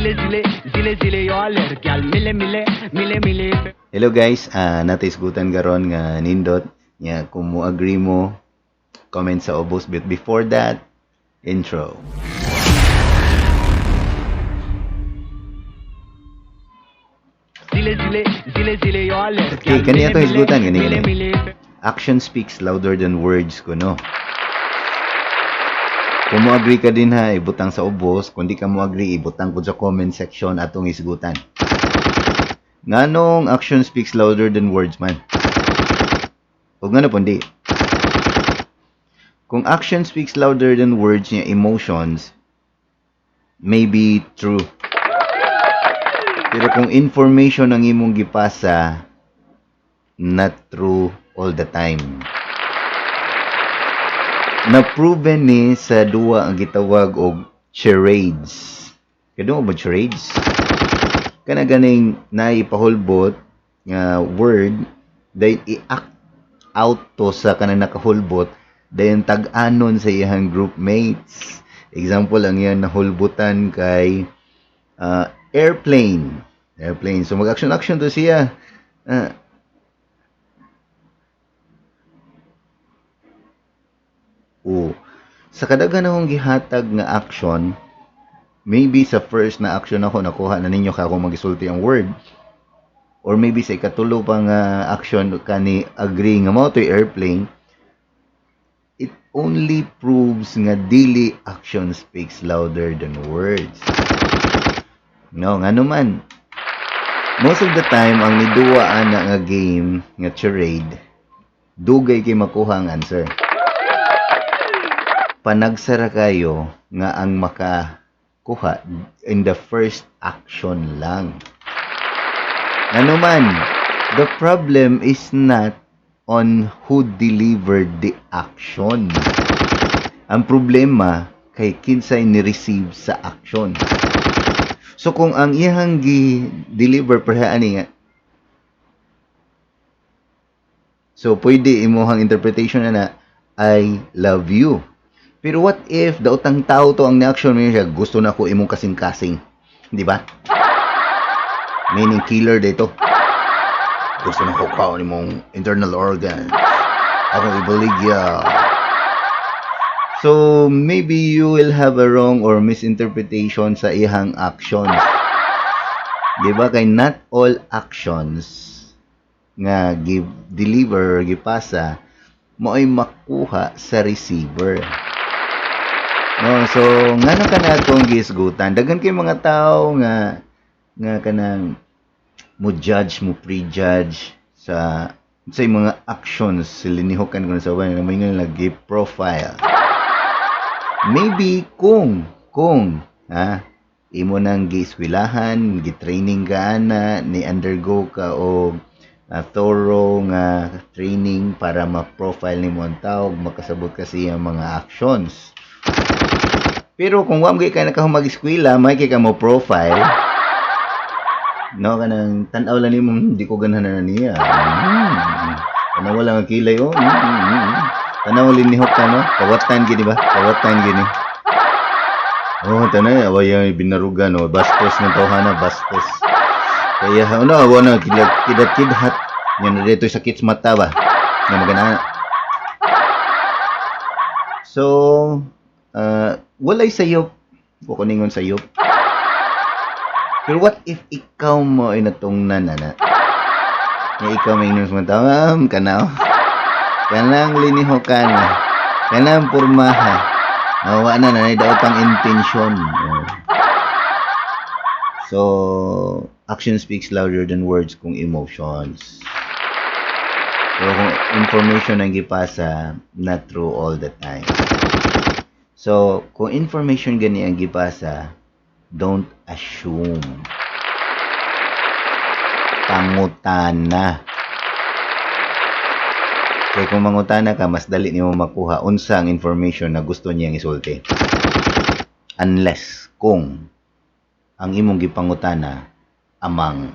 जिले जिले जिले जिले यो लड़क्याल मिले मिले मिले मिले. Hello guys, natay isgutan karon nga nindot nya kung mo agree mo, comment sa ubos, but before that, intro. जिले जिले जिले जिले यो Okay, लड़क्याल kani मिले atong मिले isgutan gani मिले gani. मिले. Action speaks louder than words kuno. Kung mo agree ka din ha, ibutang sa ubos. Kung di ka mo agree, ibutang pud sa comment section atong isgutan. Nganong action speaks louder than words man? Ug ngano pud di? Kung action speaks louder than words niya, emotions may be true. Pero kung information ang imong gipasa, not true all the time. Na-proven ni sa duwa ang gitawag og charades. Kadungog ba charades? Kana ganing naipahulbot nga word dahil i-act out to sa kanang nakahulbot dayon tag-anon sa iyang groupmates. Example, ang iyang nahulbotan kay airplane. Airplane. So mag-action-action to siya. Oh, sa kadaghan akong gihatag nga action, maybe sa first na action ako nakuha na ninyo ka akong magisulti ang word, or maybe sa ikatulo pa nga action kani agree nga mao to'y airplane, it only proves nga dili action speaks louder than words. No, ngano man. Most of the time, ang niduwa ana nga game, nga charade, dugay kay makuha ang answer. Panagsara kayo nga ang makakuha in the first action lang. Ano man, the problem is not on who delivered the action. Ang problema kay kinsay ni-receive sa action. So kung ang iyang gi-deliver pareha ani nga, so pwede imuhang interpretation na na I love you. Pero what if daotang tao to ang ni-action mo siya, gusto na ko imong kasing-kasing, di ba? Meaning killer dito. Gusto na ko kaon imong internal organs. Akong ibaligya. So maybe you will have a wrong or misinterpretation sa iyang actions. Di ba? Kay not all actions nga give, deliver or gipasa mao'y makuha sa receiver. No, so ngano ka na atong giisgutan? Daghan kay mga tao nga kanang mo judge, mo prejudge sa mga actions silinihokan ko sa uban mo ingon lagi profile. Maybe kung imo nang gieskwelahan, gi-training ka ana, ni undergo ka og thorough nga training para ma-profile nimo ang tao, makasabot ka sa iyang mga actions. Pero kung wa mo ka nakahumag eskwela, may kay ka mo profile. No, kanang tan-aw lang nimo, di ko ganahan na niya. Tanaw lang ang kilay, oh. Tanaw linihok ka, no? Kawatan gini ba? Kawatan gini. Oh, tanay, away yung binarugan, no? Bastos ng tawhana, bastos. Kaya, ano, awa na, kidat-kidhat. Yan na dito sakit sa mata ba? Nga magana. So, walay sayop. Kukuningon sayop. Pero what if ikaw mo ay natungnan, ana? Nga ikaw may inom sa mga tao, kanaw. Kanang linihokan. Kanang pormaha. Nawa na, nanay daw pang intention. Oh. So, action speaks louder than words kung emotions. Pero kung information ang gipasa, not true all the time. So, kung information gani ang gipasa, don't assume. Pangutana. Kaya kung mangutana ka, mas dali nimo makuha unsa ang information na gusto niyang isulti. Unless kung ang imong gipangutana amang